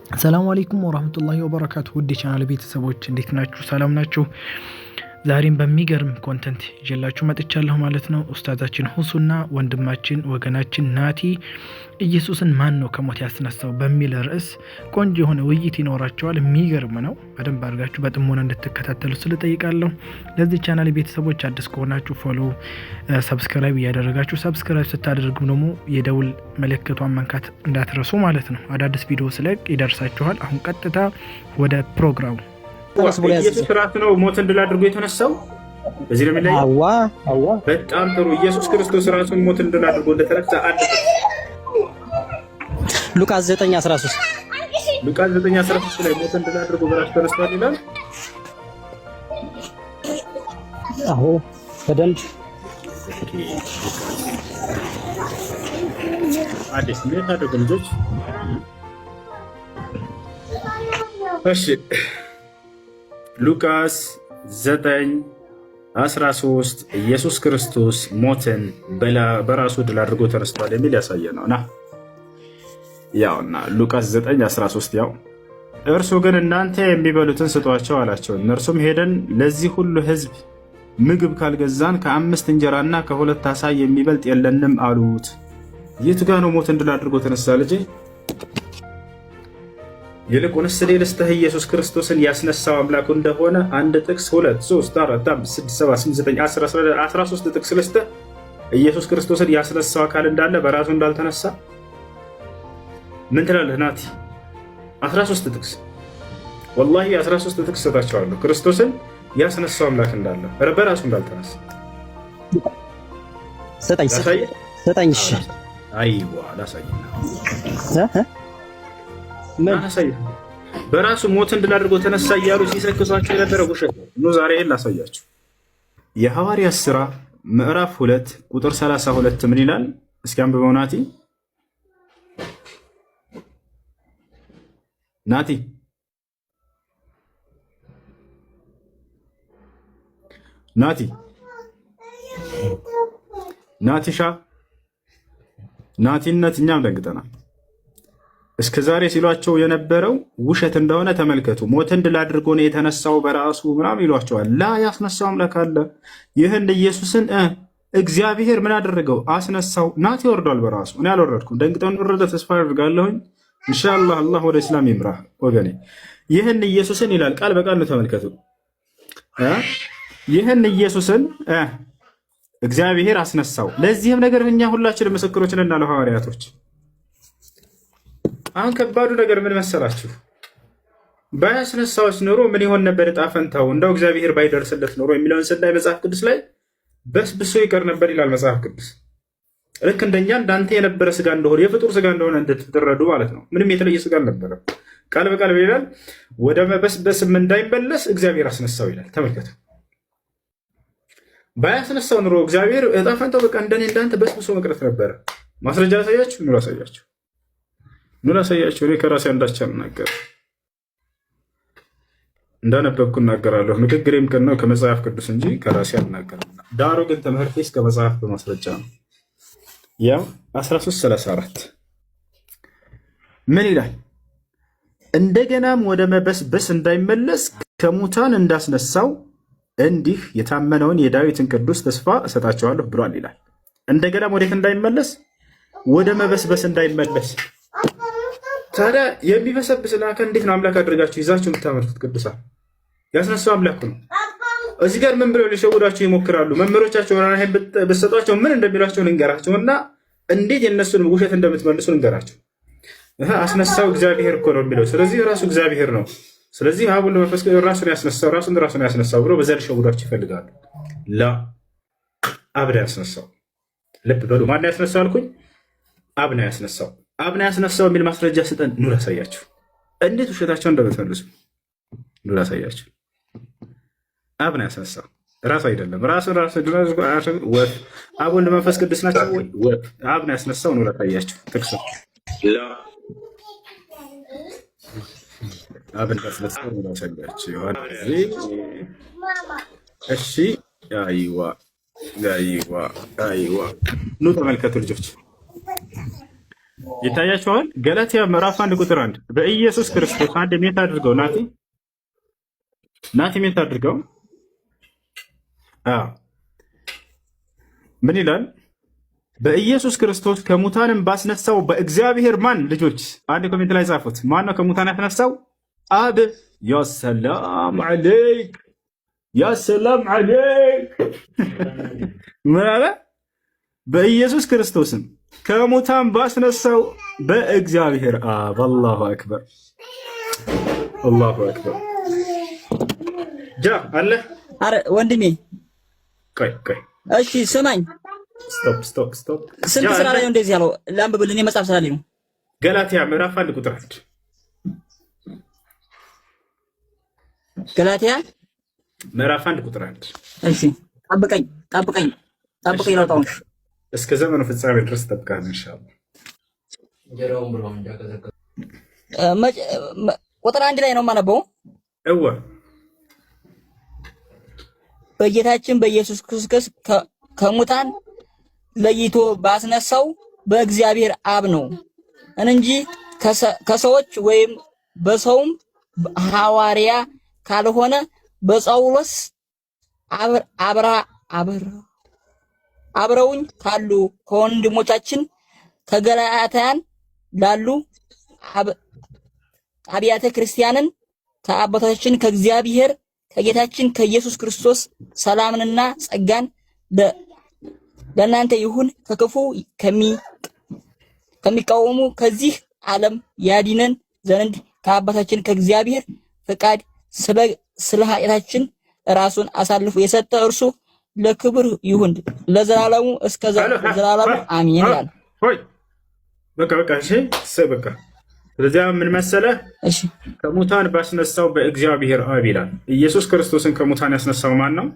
ሰላም አለይኩም ወራህመቱላሂ ወበረካቱ። ውድ የቻናል ቤተሰቦች እንዴት ናችሁ? ሰላም ናችሁ? ዛሬም በሚገርም content ይዤላችሁ መጥቻለሁ ማለት ነው። ኡስታዛችን ሁሱና ወንድማችን ወገናችን ናቲ ኢየሱስን ማን ነው ከሞት ያስነሳው በሚል ርዕስ ቆንጆ የሆነ ውይይት ይኖራቸዋል። የሚገርም ነው። በደንብ አድርጋችሁ በጥሞና እንድትከታተሉ ስል እጠይቃለሁ። ለዚህ ቻናል ቤተሰቦች አዲስ ከሆናችሁ follow፣ subscribe እያደረጋችሁ subscribe ስታደርጉ ደግሞ የደውል ምልክቷን መንካት እንዳትረሱ ማለት ነው። አዳዲስ ቪዲዮ ስለቅ ይደርሳችኋል። አሁን ቀጥታ ወደ ፕሮግራሙ። ኢየሱስ ራሱ ነው ሞትን ድል አድርጎ የተነሳው። በዚህ ነው የሚለየው። አዋ አዋ። በጣም ጥሩ። ኢየሱስ ክርስቶስ ራሱን ሞትን ድል አድርጎ እንደተነሳ አንድ ሉቃስ 9:13። ሉቃስ 9:13 ላይ ሞትን ድል አድርጎ በራሱ ተነስቷል ይላል። አዎ በደንብ። አዲስ ምን ታደርጉ ልጆች? እሺ፣ ሉቃስ 9:13 ኢየሱስ ክርስቶስ ሞትን በራሱ ድል አድርጎ ተነስቷል የሚል ያሳየ ነው። ና ያውና ሉቃስ 9:13፣ ያው እርሱ ግን እናንተ የሚበሉትን ስጧቸው አላቸው። እነርሱም ሄደን ለዚህ ሁሉ ሕዝብ ምግብ ካልገዛን ከአምስት እንጀራና ከሁለት ዓሣ የሚበልጥ የለንም አሉት። የቱ ጋ ነው ሞትን ድል አድርጎ ተነሳ ልጄ? ይልቁንስ እኔ ልስጥህ ኢየሱስ ክርስቶስን ያስነሳው አምላኩ እንደሆነ አንድ ጥቅስ፣ ሁለት፣ ሶስት፣ አራት፣ አምስት፣ ስድስት፣ ሰባት፣ ስምንት፣ ዘጠኝ፣ 10፣ 13 ጥቅስ ልስጥህ። ኢየሱስ ክርስቶስን ያስነሳው አካል እንዳለ በራሱ እንዳልተነሳ ምን ትላለህ ናቲ? 13 ጥቅስ፣ ወላሂ 13 ጥቅስ ሰጣቸዋለሁ። ክርስቶስን ያስነሳው አምላክ እንዳለ በራሱ እንዳልተነሳ። ስጠኝ ስጠኝ። እሺ። አይዋ ላሳይና ምን? በራሱ ሞትን ድል አድርጎ ተነሳ እያሉ ሲሰክሷቸው የነበረ ውሸት ነው። ዛሬ ይሄን ላሳያችሁ። የሐዋርያት ሥራ ምዕራፍ 2 ቁጥር 32 ምን ይላል? እስኪ አንብበው ናቲ። ናቲ፣ ናቲ፣ ናቲሻ፣ ናቲነት እኛም ደንግጠናል። እስከ ዛሬ ሲሏቸው የነበረው ውሸት እንደሆነ ተመልከቱ። ሞትን ድል አድርጎ ነው የተነሳው በራሱ ምናምን ይሏቸዋል። ላ ያስነሳው አምላክ አለ። ይህን ኢየሱስን እግዚአብሔር ምን አደረገው? አስነሳው። ናቲ ወርዷል በራሱ፣ እኔ አልወረድኩም። ደንግጠው እንደወረደ ተስፋ አድርጋለሁኝ። ኢንሻአላህ አላህ ወደ እስላም ይምራ ወገኔ። ይህን ኢየሱስን ይላል፣ ቃል በቃል ነው፣ ተመልከቱ። ይህን ኢየሱስን እግዚአብሔር አስነሳው። ለዚህም ነገር እኛ ሁላችንም ምስክሮች ነን አሉ ሐዋርያቶች። አሁን ከባዱ ነገር ምን መሰላችሁ? ባያስነሳውስ ኖሮ ምን ይሆን ነበር ዕጣ ፈንታው? እንደው እግዚአብሔር ባይደርስለት ኖሮ የሚለውን ስናይ መጽሐፍ ቅዱስ ላይ በስብሶ ይቀር ነበር ይላል መጽሐፍ ቅዱስ። ልክ እንደኛ እንዳንተ የነበረ ስጋ እንደሆነ፣ የፍጡር ስጋ እንደሆነ እንድትረዱ ማለት ነው። ምንም የተለየ ስጋ አልነበረም። ቃል በቃል ይላል፣ ወደ መበስበስም እንዳይመለስ እግዚአብሔር አስነሳው ይላል። ተመልከቱ። ባያስነሳው ኑሮ እግዚአብሔር ዕጣ ፈንታው በቃ እንደኔ እንዳንተ በስብሶ መቅረት ነበረ። ማስረጃ ላሳያችሁ፣ ኑ ላሳያችሁ፣ ኑ ላሳያችሁ። እኔ ከራሴ አንዳች አልናገርም፣ እንዳነበብኩ እናገራለሁ። ንግግሬም ቅን ነው ከመጽሐፍ ቅዱስ እንጂ ከራሴ አልናገርም። ዳሩ ግን ትምህርቴ እስከ መጽሐፍ በማስረጃ ነው። ያው 1334 ምን ይላል? እንደገናም ወደ መበስበስ እንዳይመለስ ከሙታን እንዳስነሳው እንዲህ የታመነውን የዳዊትን ቅዱስ ተስፋ እሰጣቸዋለሁ ብሏል ይላል። እንደገናም ወዴት እንዳይመለስ? ወደ መበስበስ እንዳይመለስ። ታዲያ የሚበሰብስን አካል እንዴት ነው አምላክ አድርጋችሁ ይዛችሁ የምታመልኩት? ቅዱሳን ያስነሳው አምላክ ነው። እዚህ ጋር ምን ብለው ሊሸውዷቸው ይሞክራሉ? መምህሮቻቸው ብትሰጧቸው ምን እንደሚሏቸው ልንገራቸው እና እንዴት የእነሱን ውሸት እንደምትመልሱ ልንገራቸው። አስነሳው እግዚአብሔር እኮ ነው የሚለው። ስለዚህ ራሱ እግዚአብሔር ነው። ስለዚህ አብ ወልድ መንፈስ ራሱን ያስነሳው፣ ራሱን ራሱን ያስነሳው ብሎ በዛ ሊሸውዷቸው ይፈልጋሉ። ላ አብ ነው ያስነሳው። ልብ በሉ። ማን ያስነሳው አልኩኝ? አብ ነው ያስነሳው። አብ ነው ያስነሳው የሚል ማስረጃ ስጠን። ኑ ላሳያችሁ፣ እንዴት ውሸታቸውን እንደምትመልሱ ኑ ላሳያችሁ። አብ ነው ያስነሳው፣ ራሱ አይደለም። ራሱን ራሱ ወፍ አብ ወልድ መንፈስ ቅዱስ ናቸው ወይ? ወፍ አብ ነው ያስነሳው። ኑ ላሳያችሁ ጥቅሱ አብ እንዳስነሳው ኑ ላሳያችሁ። እሺ፣ አይዋ አይዋ አይዋ፣ ኑ ተመልከቱ ልጆች። ይታያችኋል። ገላትያ ምዕራፍ 1 ቁጥር 1 በኢየሱስ ክርስቶስ፣ አንድ mute አድርገው ናቲ፣ ናቲ mute አድርገው። አዎ፣ ምን ይላል? በኢየሱስ ክርስቶስ ከሙታንም ባስነሳው በእግዚአብሔር ማን ልጆች፣ አንድ comment ላይ ጻፉት። ማን ነው ከሙታን ያስነሳው? አብ። يا سلام عليك، يا سلام عليك። ምን አለ? በኢየሱስ ክርስቶስም ከሙታን ባስነሳው በእግዚአብሔር አብ። الله أكبر، الله أكبر። ጃ አለ። አረ ወንድሜ። ቆይ ቆይ። እሺ ስማኝ። Stop, stop, stop። ስንት ስራ ላይ ነው እንደዚህ ያለው? ላንብብልህ፣ እኔ መጽሐፍ ስላለኝ ነው። ገላትያ ምዕራፍ 1 ቁጥር 1። ገላትያ ምዕራፍ 1 ቁጥር 1። እሺ ጠብቀኝ፣ ጠብቀኝ፣ ጠብቀኝ ላውጣው። እስከ ዘመኑ ፍጻሜ ድረስ ጠብቃለሁ ኢንሻአላህ። ቁጥር 1 ላይ ነው የማነበው። እወ። በጌታችን በኢየሱስ ክርስቶስ ከሙታን ለይቶ ባስነሳው በእግዚአብሔር አብ ነው እንጂ ከሰዎች ወይም በሰውም ሐዋርያ ካልሆነ በጳውሎስ አብራ አብራ አብረውኝ ካሉ ከወንድሞቻችን ከገላትያን ላሉ አብያተ ክርስቲያንን ከአባታችን ከእግዚአብሔር ከጌታችን ከኢየሱስ ክርስቶስ ሰላምንና ጸጋን ለእናንተ ይሁን። ከክፉ ከሚቃወሙ ከዚህ ዓለም ያድነን ዘንድ ከአባታችን ከእግዚአብሔር ፈቃድ ስለ ኃጢአታችን ራሱን አሳልፎ የሰጠ እርሱ ለክብር ይሁን ለዘላለሙ እስከ ዘላለሙ አሜን ይላል። ሆይ፣ በቃ በቃ፣ እሺ በቃ። ስለዚያ ምን መሰለህ፣ እሺ። ከሙታን ባስነሳው በእግዚአብሔር አብ ይላል። ኢየሱስ ክርስቶስን ከሙታን ያስነሳው ማን ነው?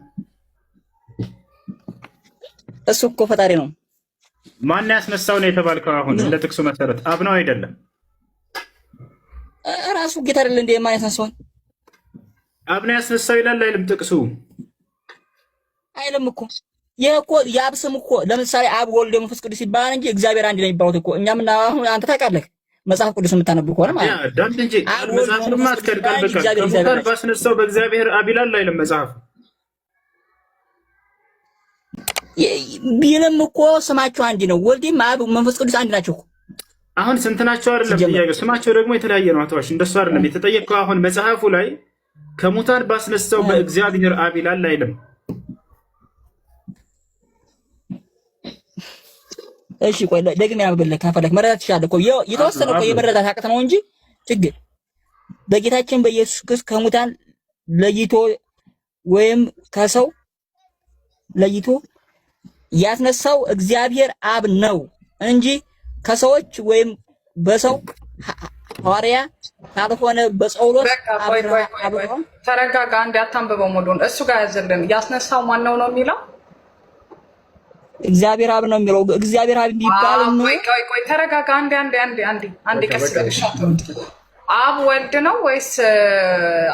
እሱ እኮ ፈጣሪ ነው። ማን ያስነሳው ነው የተባልከው? አሁን እንደ ጥቅሱ መሰረት አብ ነው አይደለም? ራሱ ጌታ አይደለ እንዴ? ማን ያስነሳዋል? አብ ነው ያስነሳው ይላል አይልም ጥቅሱ? አይልም እኮ። ይህ እኮ የአብ ስም እኮ ለምሳሌ አብ፣ ወልድ፣ መንፈስ ቅዱስ ይባላል እንጂ እግዚአብሔር አንድ ነው የሚባሉት እኮ። እኛም አሁን አንተ ታውቃለህ፣ መጽሐፍ ቅዱስ የምታነብ ከሆነ ማለት ነው። ዳምጥ እንጂ። አብ፣ ወልድ፣ መጽሐፍማ መንፈስ ቅዱስ አትከድ፣ ቃል ይባላል እንጂ በቃል እግዚአብሔር እግዚአብሔር ከሙታን ናቸው። ባስነሳው በእግዚአብሔር አብ ይላል አይልም መጽሐፉ? ቢልም እኮ ስማቸው አንድ ነው። ወልድም አብ መንፈስ ቅዱስ አንድ ናቸው እኮ። አሁን ስንት ናቸው አይደለም ሲጀመር ጥያቄው፣ ስማቸው ደግሞ የተለያየ ነው። አተዋሽ እንደሱ አይደለም የተጠየቀው። አሁን መጽሐፉ ላይ ከሙታን ባስነሳው በእግዚአብሔር አብ ይላል አይልም? እሺ ቆይ ደግሜ ላንብብልህ ከፈለክ መረዳት ትችላለህ እኮ። የተወሰነ እኮ የመረዳት አቅት ነው እንጂ ችግር በጌታችን በኢየሱስ ክርስቶስ ከሙታን ለይቶ ወይም ከሰው ለይቶ ያስነሳው እግዚአብሔር አብ ነው እንጂ ከሰዎች ወይም በሰው ሐዋርያ ካልሆነ በጳውሎስ በቃ ቆይ ቆይ ቆይ ቆይ አብርሃም ተረጋጋ። አንዴ አታንብበው ሙሉን። እሱ ጋር ያዝልን። ያስነሳው ማነው ነው የሚለው? እግዚአብሔር አብ ነው የሚለው። እግዚአብሔር አብ ቢባል አዎ፣ ነው። ቆይ ቆይ ቆይ ተረጋጋ። አንዴ አንዴ አንዴ አንዴ አንዴ ቀስ በል እሺ፣ አትሩጥ። አብ ወልድ ነው ወይስ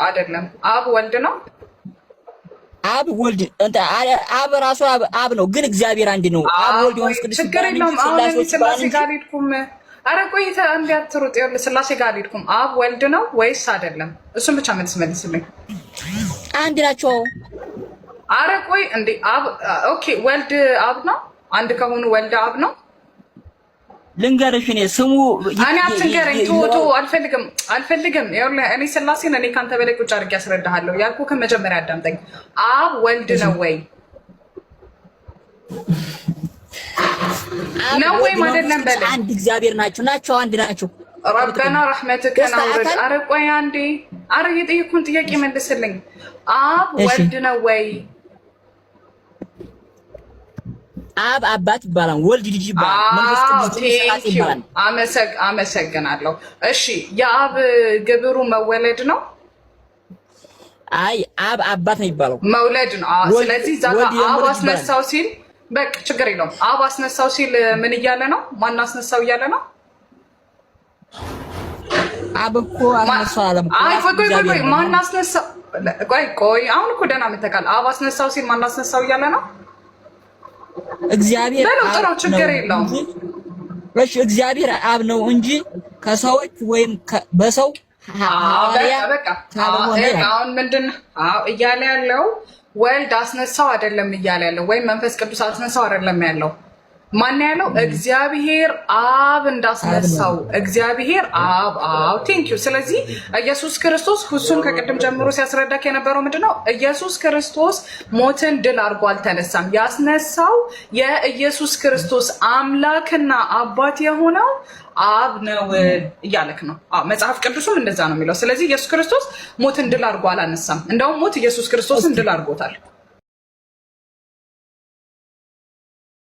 አይደለም? አብ ወልድ ነው። አብ ወልድ እንተ አብ ራሱ አብ አብ ነው፣ ግን እግዚአብሔር አንድ ነው። አብ ወልድ መንፈስ ቅዱስ ችግር ይባላል እንጂ የለውም። አሁን እኔ ስላሴዎች ይባላል ስላሴ እንጂ ጋር አልሄድኩም። አረ ቆይ አንዴ አትሩጥ። ይኸውልህ ስላሴ ጋር አልሄድኩም። አብ ወልድ ነው ወይስ አይደለም? እሱን ብቻ መልስ መልስልኝ። አንድ ናቸው። አረ ቆይ እንዴ አብ okay፣ ወልድ አብ ነው። አንድ ከሆኑ ወልድ አብ ነው። ልንገርሽ እኔ ስሙ እኔ አትንገረኝ። ቶ ቶ አልፈልግም፣ አልፈልግም። ይኸውልህ እኔ ስላሴን እኔ ከአንተ በላይ ቁጭ አድርጌ አስረዳሃለሁ። ያልኩህ ከመጀመሪያ አዳምጠኝ። አብ ወልድ ነው ወይ አብ ነው ወልድ ወይም መንፈስ አይደለም ቅዱስ በለኝ። አንድ እግዚአብሔር ናቸው ናቸው አንድ ናቸው። ربنا رحمتك ሶስት አውርድ። አካል አረ ቆይ አንዴ። አረ የጠየኩህን ጥያቄ መልስልኝ። አብ እሺ ወልድ ነው ወይ? አብ አባት ይባላል፣ ወልድ ልጅ ይባላል፣ መንፈስ አዎ ቅዱስ ደግሞ ሰራጺ Thank you። ይባላል። አመሰግናለሁ። እሺ የአብ ግብሩ መወለድ ነው አይ አብ አባት ነው የሚባለው፣ መውለድ ነው። አዎ፣ ወልድ ስለዚህ እዛ ጋር ወልድ ደግሞ አብ ልጅ ይባላል። አስነሳው ሲል በቃ ችግር የለውም። አብ አስነሳው ሲል ምን እያለ ነው? ማን አስነሳው እያለ ነው? አብ እኮ አስነሳው አላለም እኮ አይ ራሱ ቆይ ቆይ ቆይ እግዚአብሔር ቆይ ነው። ማን አስነሳው? ቆይ ቆይ አሁን እኮ ደህና መተካል። አብ አስነሳው ሲል ማን አስነሳው እያለ ነው? እግዚአብሔር በለው አብ ጥሩ፣ ነው ችግር የለውም። እንጂ እሺ እግዚአብሔር አብ ነው እንጂ ከሰዎች ወይም በሰው ሐዋርያ በቃ ካልሆነ ይላል። አሁን ምንድን እያለ ያለው? ወልድ አስነሳው አይደለም እያለ ያለው፣ ወይም መንፈስ ቅዱስ አስነሳው አይደለም ያለው። ማን ያለው? እግዚአብሔር አብ እንዳስነሳው፣ እግዚአብሔር አብ። አዎ፣ thank you። ስለዚህ ኢየሱስ ክርስቶስ እሱን ከቅድም ጀምሮ ሲያስረዳክ የነበረው ምንድን ነው? ኢየሱስ ክርስቶስ ሞትን ድል አድርጎ አልተነሳም። ያስነሳው የኢየሱስ ክርስቶስ አምላክና አባት የሆነው አብ ነው እያለክ ነው። አዎ፣ መጽሐፍ ቅዱስም እንደዛ ነው የሚለው። ስለዚህ ኢየሱስ ክርስቶስ ሞትን ድል አድርጎ አላነሳም። እንደውም ሞት ኢየሱስ ክርስቶስን ድል አድርጎታል።